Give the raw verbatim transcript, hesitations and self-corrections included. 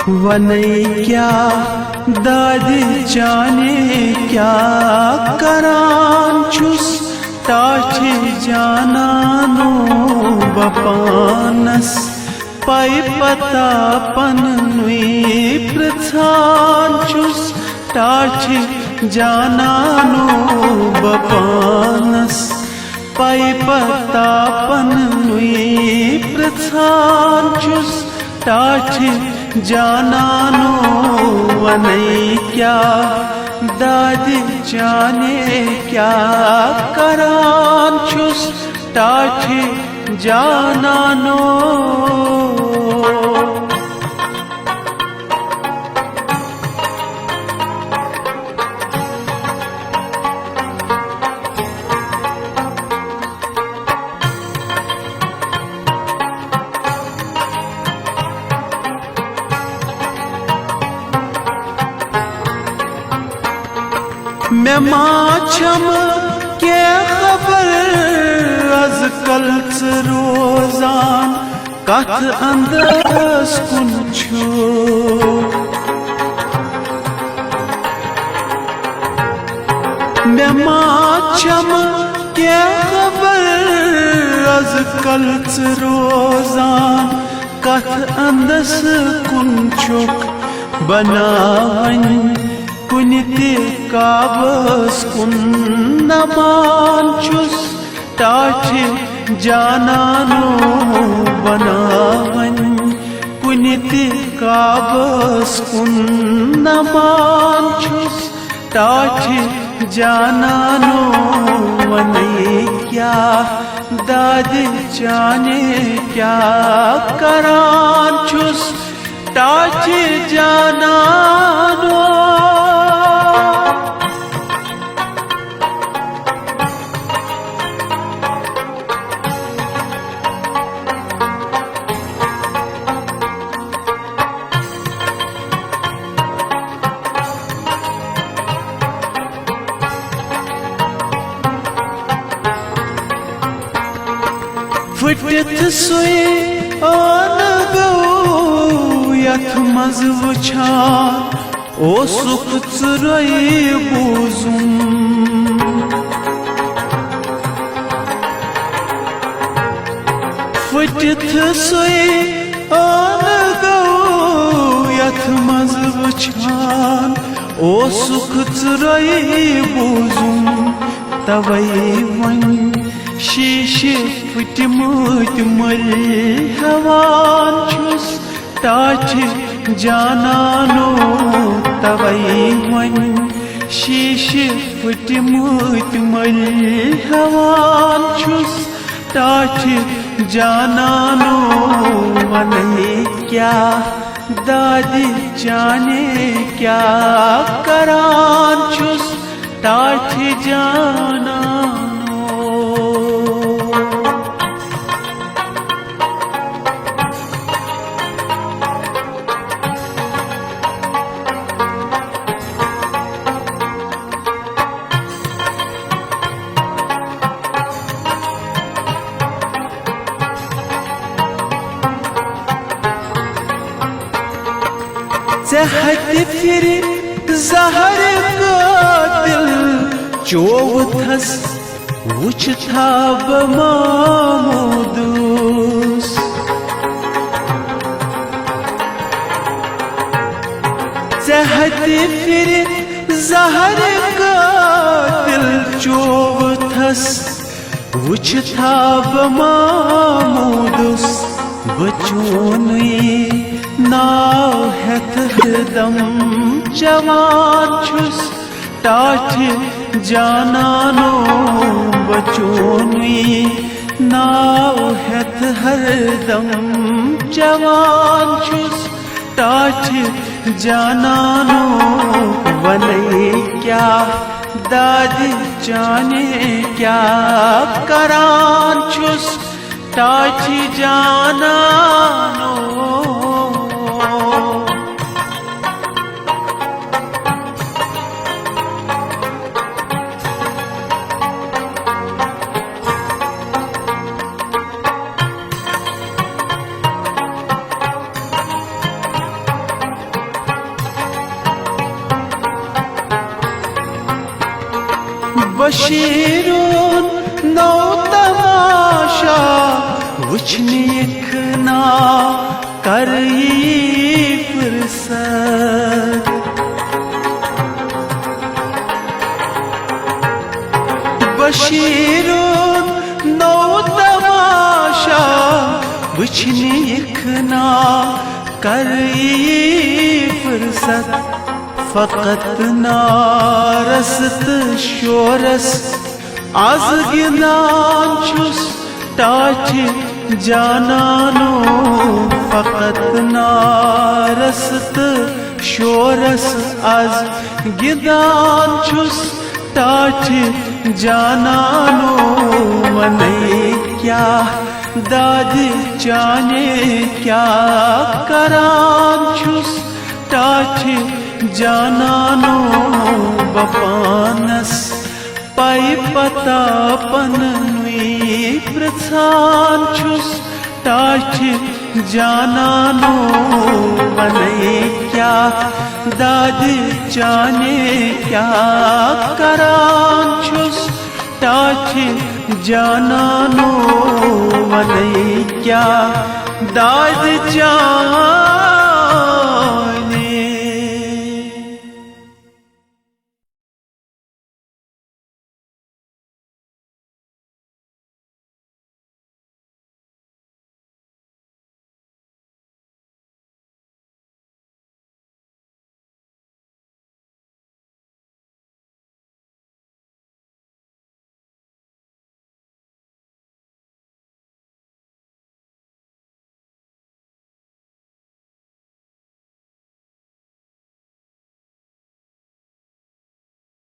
ونے کیٛاہ دادِ جانے کیٛاہ کران چھُس، ٹاٹھہِ جانانو بہٕ پانس۔ پے پتا پننُے پرژھان چھُس، ٹاٹھہِ جانانو بہٕ پانس۔ پے پتا پننُے پرژھان چھُس، ٹاٹھہِ جانانو۔ ونے کیٛاہ دادِ جانے کیٛاہ کران چھُس، ٹاٹھہِ جانانو۔ مےٚ ما چھَم کینٛہہ خبر از کل ژٕ روزان کتھ اندس کُن چھُکھ؟ مےٚ ما چھَم کینٛہہ خبر از کل ژٕ روزان کتھ اندس کُن چھُکھ؟ بناوٕنۍ کُنہِ تہِ کابس کُن نمان چھُس، ٹاٹھہِ جانانو۔ بناوٕنۍ کُنہِ تہِ کابس کُن نمان چھُس، ٹاٹھہِ جانانو۔ ونے کیٛاہ دادِ جانے کیٛاہ کران چھُس، ٹاٹھہِ جانانو۔ پھٕٹِتھ سُے ٲنہٕ گوٚو یَتھ منٛز وٕچھان اوسُکھ ژٕ رۄے بوٗزُم۔ پھٕٹِتھ سُے ٲنہٕ گوٚو یَتھ منٛز وٕچھان اوسُکھ ژٕ رۄے بوٗزُم۔ توے وۄنۍ شیٖشہِ پھٕٹمٕتۍ مٔلۍ ہٮ۪وان چھُس، ٹاٹھہِ جانانو۔ توے وۄنۍ شیٖشہِ پھٕٹمٕتۍ مٔلۍ ہٮ۪وان چھُس، ٹاٹھہِ جانانو۔ ونے کیٛاہ دادِ جانے کیٛاہ کران چھُس، ٹاٹھہِ جانانو۔ ژےٚ ہتہِ پھِرِ زہر قاتل چووُتھس، وُچھتھا بہٕ محمودس۔ ژےٚ ہتہِ پھِرِ زہر قاتل چووُتھس، وُچھتھا بہٕ محمودس۔ بہٕ چونُے ناو ہٮ۪تھ ہردم چوان چھُس، ٹاٹھہِ جانانو۔ بہٕ چونُے ناو ہٮ۪تھ ہردم چوان چھُس، ٹاٹھہِ جانانو۔ ونے کیٛاہ دادِ جانے کیٛاہ کران چھُس، ٹاٹھہِ جانانو۔ بشیرون نو تماشا وچھنہ یکھنا، کر یی فرصت۔ بشیرون نو تماشا وچھنہ یکھنا، کر یی فرصت۔ فقط نارس تہٕ شورس از گِنٛدان چھُس ٹاٹھہِ جانانو۔ فقط نارس تہٕ شورس از گِنٛدان چھُس ٹاٹھہِ جانانو۔ ونے کیٛاہ دادِ چانے کیٛاہ کران چھُس ٹاٹھہِ جانانو۔ بہٕ پانس پے پتہ پننُے پرژھان چھُس ٹاٹھہِ جانانو۔ ونے کیٛاہ دادِ چانے کیٛاہ کران چھُس ٹاٹھہِ جانانو۔ ونے کیٛاہ دادِ چانے